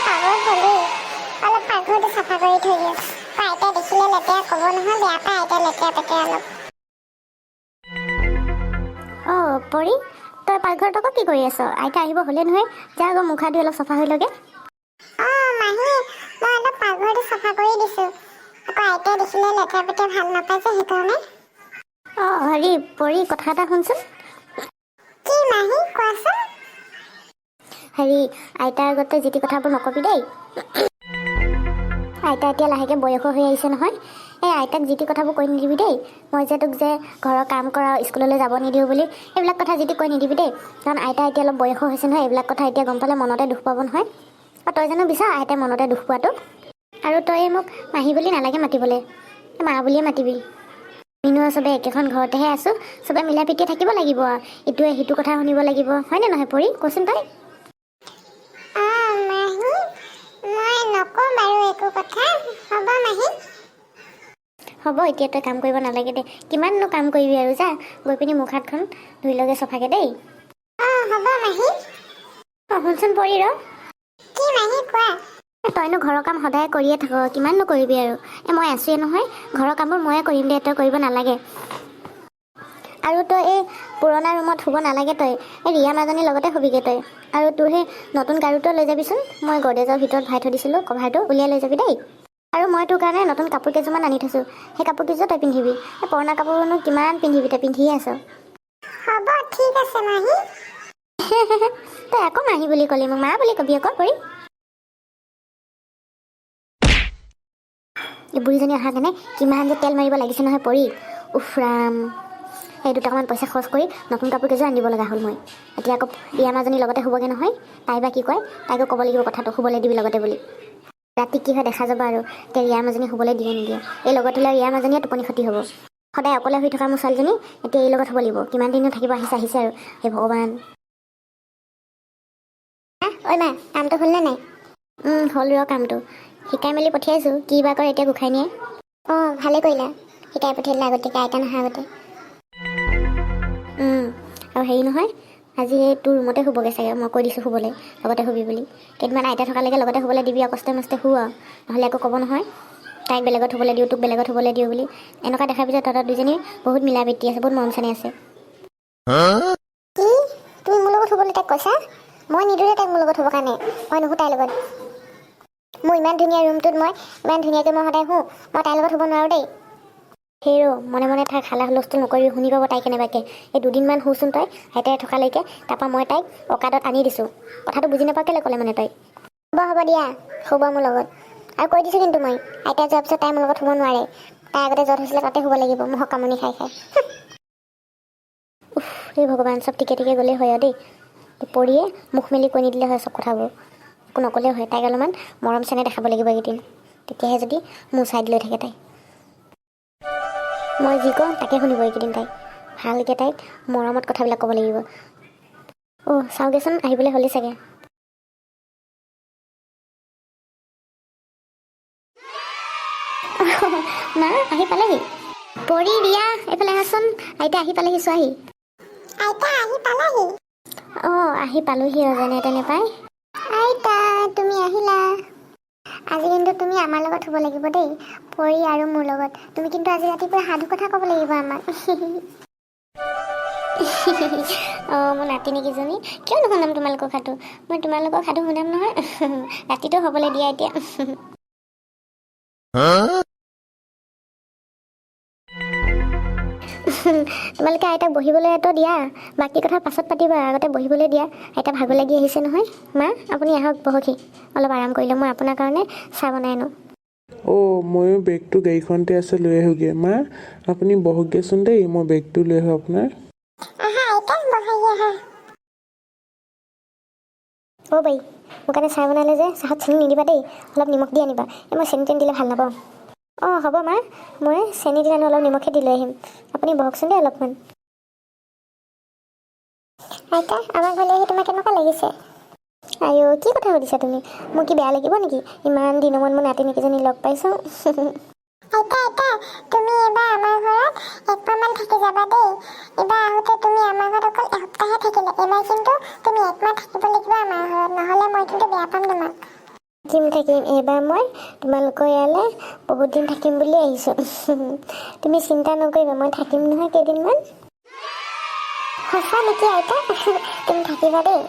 পাব হ'লেই। অলপ পাকঘৰটো চাফা কৰি থৈ দিওঁ। আকৌ আইতাই দেখিলে লেতেৰা ক'ব নহয়, বেয়া পায় আইতাই লেতেৰা পেতেৰা অলপ। অঁ পৰি, তই পাকঘৰত আকৌ কি কৰি আছ? আইতা আহিব হ'লেই নহয়। যা আকৌ মুখ হাত ধুই অলপ চাফা হৈ লগে। অঁ মাহী, মই অলপ পাকঘৰটো চাফা কৰি দিছোঁ। আকৌ আইতাই দেখিলে লেতেৰা পেতেৰা ভাল নাপায় যে, সেইকাৰণে। অঁ হেৰি পৰি, কথা এটা শুনচোন। কি মাহী, কোৱাচোন। হেৰি, আইতাৰ আগতে যি টি কথাবোৰ নকবি দেই। আইতা এতিয়া লাহেকৈ বয়সো হৈ আহিছে নহয়। এই আইতাক যি টি কথাবোৰ কৈ নিদিবি দেই। মই যে তোক যে ঘৰৰ কাম কৰা, স্কুললৈ যাব নিদিওঁ বুলি, এইবিলাক কথা যি টি কৈ নিদিবি দেই। কাৰণ আইতা এতিয়া অলপ বয়সো হৈছে নহয়, এইবিলাক কথা এতিয়া গম পালে মনতে দুখ পাব নহয়। আৰু তই জানো বিচাৰ আইতাই মনতে দুখ পোৱাটো? আৰু তই মোক মাহী বুলি নালাগে মাতিবলৈ, মা বুলিয়ে মাতিবি। আমিনো চবে একেখন ঘৰতেহে আছোঁ, চবে মিলা প্ৰীতিয়ে থাকিব লাগিব আৰু ইটোৱে সিটো কথা শুনিব লাগিব, হয়নে নহয় পৰি? কচোন তই। অঁ মাহী, মই নকওঁ বাৰু একো কথা। হ'ব মাহী। হ'ব, এতিয়া তই কাম কৰিব নালাগে দে। কিমাননো কাম কৰিবি আৰু? যা, গৈ পিনি মুখ হাতখন ধুই লগে চফাকে দেই। অঁ হ'ব মাহী। অঁ শুনচোন পৰি, ৰ। কি মাহী, কোৱা। এ, তইনো ঘৰৰ কাম সদায় কৰিয়ে থাক, কিমাননো কৰিবি আৰু? এই মই আছোৱে নহয়, ঘৰৰ কামবোৰ ময়ে কৰিম দে, তই কৰিব নালাগে। আৰু তই এই পুৰণা ৰুমত শুব নালাগে, তই এই ৰিয়া মাজনীৰ লগতে শুবিগৈ তই। আৰু তোৰ সেই নতুন গাৰুটো লৈ যাবিচোন। মই গডৰেজৰ ভিতৰত ভৰাই থৈ দিছিলোঁ, কভাৰটো উলিয়াই লৈ যাবি দেই। আৰু মই তোৰ কাৰণে নতুন কাপোৰ কেইযোৰমান আনি থৈছোঁ, সেই কাপোৰ কেইযোৰ তই পিন্ধিবি। এই পুৰণা কাপোৰনো কিমান পিন্ধিবি, তই পিন্ধিয়ে আছ। হ'ব, ঠিক আছে মাহী। তই আকৌ মাহী বুলি ক'লি, মোক মা বুলি কবি আকৌ পৰি। এই বুঢ়ীজনী অহাৰ কাৰণে কিমান যে তেল মাৰিব লাগিছে নহয় পৰি। উফ ৰাম, এই দুটকামান পইচা খৰচ কৰি নতুন কাপোৰ কেইযোৰ আনিব লগা হ'ল মই। এতিয়া আকৌ ৰিয়া মাজনীৰ লগতে শুবগৈ নহয়, তাই বা কি কয়? তাইকো ক'ব লাগিব কথাটো, শুবলৈ দিবি লগতে বুলি। ৰাতি কি হয় দেখা যাব আৰু। এতিয়া ৰিয়া মাজনী শুবলৈ দিয়ে নিদিয়ে। এই লগত হ'লে ৰিয়া মাজনীয়ে টোপনি ক্ষতি হ'ব। সদায় অকলে শুই থকা মোৰ ছোৱালীজনী এতিয়া এই লগত হ'ব লাগিব। কিমান দিনো থাকিব আহিছে আহিছে আৰু। হে ভগৱান! ঐ মা, কামটো হ'লনে নাই? হ'ল ৰ, কামটো শিকাই মেলি পঠিয়াইছোঁ। কি বা কৰে এতিয়া গোসাঁইনীয়ে। অঁ, ভালে কৰিলা শিকাই পঠিয়াই আগতীয়াকৈ, আইতা নহা আগতে। আৰু হেৰি নহয়, আজি এই তোৰ ৰুমতে শুবগৈ চাগে। মই কৈ দিছোঁ শুবলৈ, লগতে শুবি বুলি। কেইদিনমান আইতা থকালৈকে লগতে শুবলৈ দিবি আৰু কষ্টে মষ্টে শু আৰু। নহ'লে আকৌ ক'ব নহয়, তাইক বেলেগত শুবলৈ দিওঁ, তোক বেলেগত শুবলৈ দিওঁ বুলি। এনেকুৱা দেখাবি যে তহঁতৰ দুজনী বহুত মিলা প্ৰীতি আছে, বহুত মৰম চেনেহ আছে। কি? তুমি মোৰ লগত শুবলৈ তাইক কৈছা? মই নিদিওঁ দেই তাইক মোৰ লগত শুবৰ কাৰণে। মই নুশু তাইৰ লগত। মোৰ ইমান ধুনীয়া ৰুমটোত মই ইমান ধুনীয়াকৈ মই সদায় শুওঁ, মই তাইৰ লগত শুব নোৱাৰোঁ দেই। হেৰ', মনে মনে থাক, হালা হুলস্থুল নকৰিবি, শুনি পাব তাই কেনেবাকৈ। এই দুদিনমান শুচোন তই আইতাই থকালৈকে, তাৰপৰা মই তাইক অকাদত আনি দিছোঁ। কথাটো বুজি নাপাৱ কেলৈ ক'লে মানে তই? হ'ব হ'ব দিয়া, শুব মোৰ লগত। আৰু কৈ দিছোঁ কিন্তু মই, আইতা যোৱাৰ পিছত তাই মোৰ লগত শুব নোৱাৰে। তাই আগতে য'ত হৈছিলে তাতে শুব লাগিব, মহৰ কামুনি খাই খাই। উফ, হে ভগৱান, চব ঠিকে ঠিকে গ'লেই হয় আৰু দেই। এই পৰিয়ে মুখ মেলি কৈ নিদিলে হয় চব কথাবোৰ, একো নক'লেও হয়। তাইক অলপমান মৰম চেনেহ দেখাব লাগিব এইকেইদিন, তেতিয়াহে যদি মোৰ চাইড লৈ থাকে তাই। মই যি কওঁ তাকে শুনিব এইকেইদিন তাই। ভালকৈ তাইক মৰমত কথাবিলাক ক'ব লাগিব। অ' চাওঁগেচোন, আহিবলৈ হ'লেই চাগে। মা আহি পালেহি। পৰি, ৰিয়া, এইফালে আহাচোন। আইতা আহি পালেহি, চোৱাহি। আইতা আহি পালাহি? অঁ, আহি পালোহি আৰু যেনে তেনে পাই। আইতা, তুমি আহিলা। আজি কিন্তু তুমি আমাৰ লগত শুব লাগিব দেই, পৰি আৰু মোৰ লগত। তুমি কিন্তু আজি ৰাতিপুৱা সাধু কথা ক'ব লাগিব আমাক। অঁ মোৰ নাতিনীকেইজনী, কিয় নুশুনাম তোমালোকৰ সাধু? মই তোমালোকৰ সাধু শুনাম নহয়। ৰাতিটো হ'বলৈ দিয়া এতিয়া। তোমালোকে আইতাক বহিবলৈ তো দিয়া, বাকী কথা পাছত পাতিবা। আগতে বহিবলৈ দিয়া, আইতা ভাগৰ লাগি আহিছে নহয়। মা, আপুনি আহক, বহকহি, অলপ আৰাম কৰি লওক। মই আপোনাৰ কাৰণে চাহ বনাই আনো। অ' ময়ো বেগটো গাড়ীখনতে আছে, লৈ আহোঁগৈ। মা, আপুনি বহকগৈচোন দেই, মই বেগটো লৈ আহোঁ আপোনাৰ। আহা আইতা, বহাহি আহা। অ' বাই, মোৰ কাৰণে চাহ বনালে যে চাহত চেনি নিদিবা দেই, অলপ নিমখ দি আনিবা। এই মই চেনি তেনি দিলে ভাল নাপাওঁ। অঁ হ'ব মা, মই চেনি দি আনো, অলপ নিমখে দি লৈ আহিম। আপুনি বহকচোন দেই অলপমান। আইতা, আমাৰ ঘৰলৈ আহি তোমাৰ কেনেকুৱা লাগিছে? আইঅ, কি কথা সুধিছা তুমি? মোৰ কি বেয়া লাগিব নেকি? ইমান দিনৰ মূৰত মোৰ নাতিনীকেইজনী লগ পাইছোঁ। আইতা, আইতা, তুমি এইবাৰ আমাৰ ঘৰত একমাহমান থাকি যাবা দেই। এইবাৰ আহোঁতে তুমি আমাৰ ঘৰত অকল এসপ্তাহে থাকিলে, এইবাৰ কিন্তু তুমি একমাহ থাকিব লাগিব আমাৰ ঘৰত, নহ'লে মই কিন্তু বেয়া পাম তোমাক। থাকিম থাকিম, এইবাৰ মই তোমালোকৰ ইয়ালৈ বহুত দিন থাকিম বুলি আহিছোঁ। তুমি চিন্তা নকৰিবা, মই থাকিম নহয় কেইদিনমান। সঁচা নেকি আইতা? তুমি থাকিবা দেই।